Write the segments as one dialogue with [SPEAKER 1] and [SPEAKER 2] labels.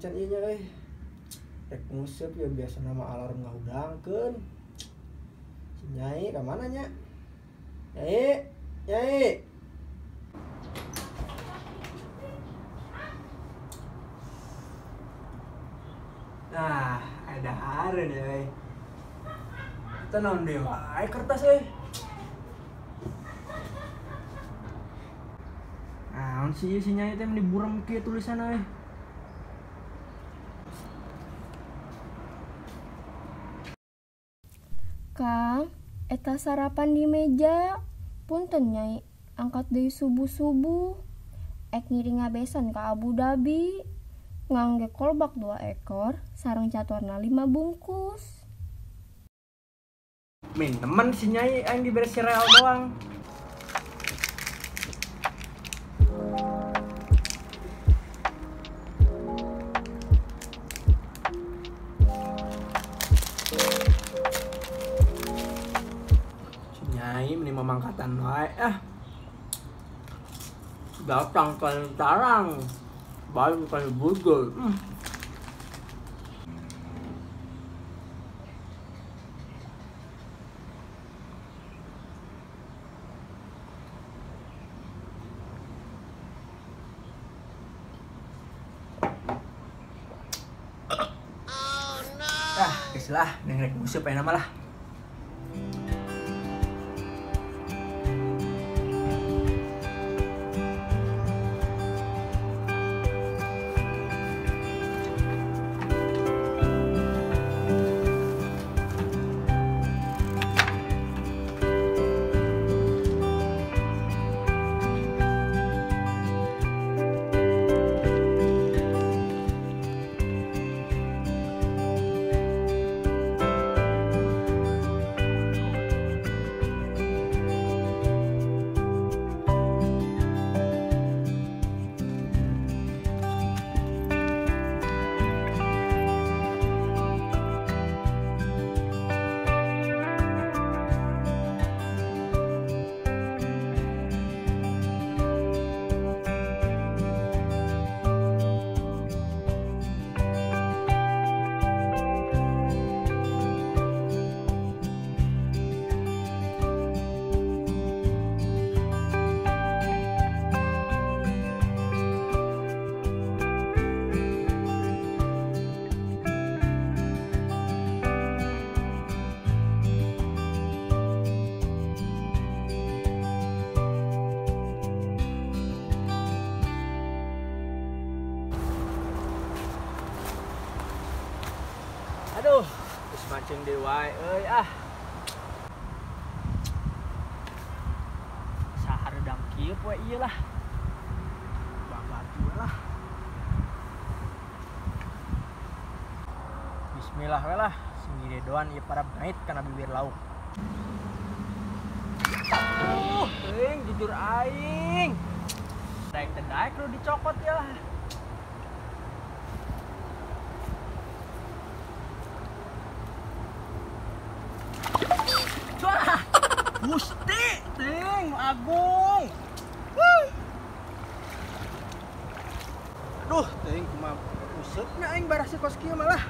[SPEAKER 1] acan ieu nya euy. Rek nguseup ya biasa nama alarm ngahudangkeun. Si Nyai ka mana nya? Nyai, Nyai. Nah, ada hareun euy. Eta naon deui wae kertas euy. Naon sih si Nyai teh meni burem kieu tulisan euy.
[SPEAKER 2] Kang, eta sarapan di meja. Punten Nyai, angkat deui subuh-subuh. Ek ngiring ngabesan ka Abu Dhabi. Ngangge kolbak 2 ekor, sareng catorna 5 bungkus.
[SPEAKER 1] Min temen si Nyai aing dibere sereal doang. Si Nyai meni mamangkatan wae ah. Datang ke tarang. Baru kali burger.
[SPEAKER 3] Oh, no.
[SPEAKER 1] Ah, geus lah, neng rek nguseup aya nama lah. Aduh, geus mancing deui wae euy ah. Sahareudang kieu poe ieu lah. Babatu lah. Bismillah we lah, sing doan ieu para ngait kana bibir lauk. Teuing jujur aing. Daek teh daek lu dicokot ya lah. Gusti, ting agung. Aduh, ting kumaha useupna aing barasih kos kieu malah.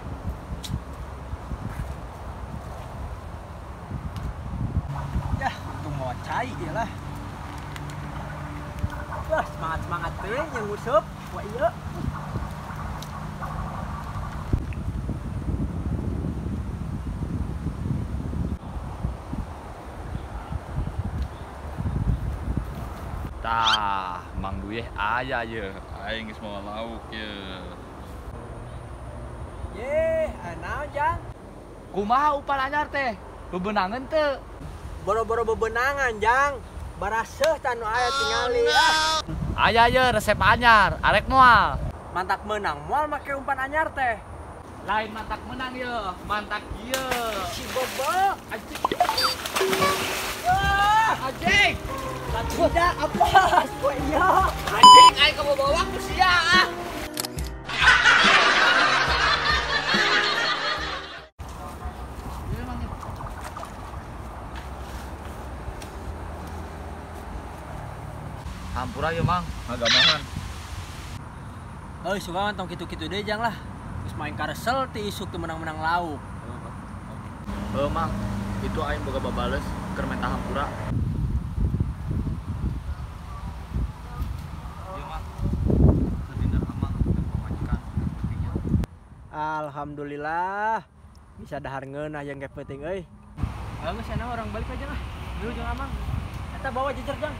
[SPEAKER 1] Yah, untung mau cai ieu lah. Wah, semangat-semangat ting yang useup, wah ieu.
[SPEAKER 4] Tah, Mang Duyeh aya ye, aing geus mawa lauk ye.
[SPEAKER 1] Ye, naon Jang?
[SPEAKER 4] Kumaha umpan anyar teh? Bebenangan teu?
[SPEAKER 1] Boro-boro bebenangan, Jang. Baraseuh tah nu aya tingali ah.
[SPEAKER 4] Aya ye resep anyar, arek moal.
[SPEAKER 1] Mantak menang moal make umpan anyar teh.
[SPEAKER 4] Lain mantak menang ye, mantak ieu.
[SPEAKER 1] Si bobok.
[SPEAKER 4] Anjing. Wah, anjing.
[SPEAKER 1] Tidak apa, iya.
[SPEAKER 4] Anjing, aing kabawa ku sia ah. Hampura ya Mang, ngagamahan.
[SPEAKER 1] Euy, sugan tong kitu-kitu deui jang lah. Geus main karesel ti isuk teu menang-menang lauk.
[SPEAKER 4] Heuh Mang, itu aing boga babales keur menta hampura. Ieu Mang. Satindak Amang dan pamajikan pentingnya.
[SPEAKER 1] Alhamdulillah. Bisa dahar ngeunah yang kayak penting euy. Geus sana orang balik aja lah. Dulu jeung Amang. Eta bawa jejer jang.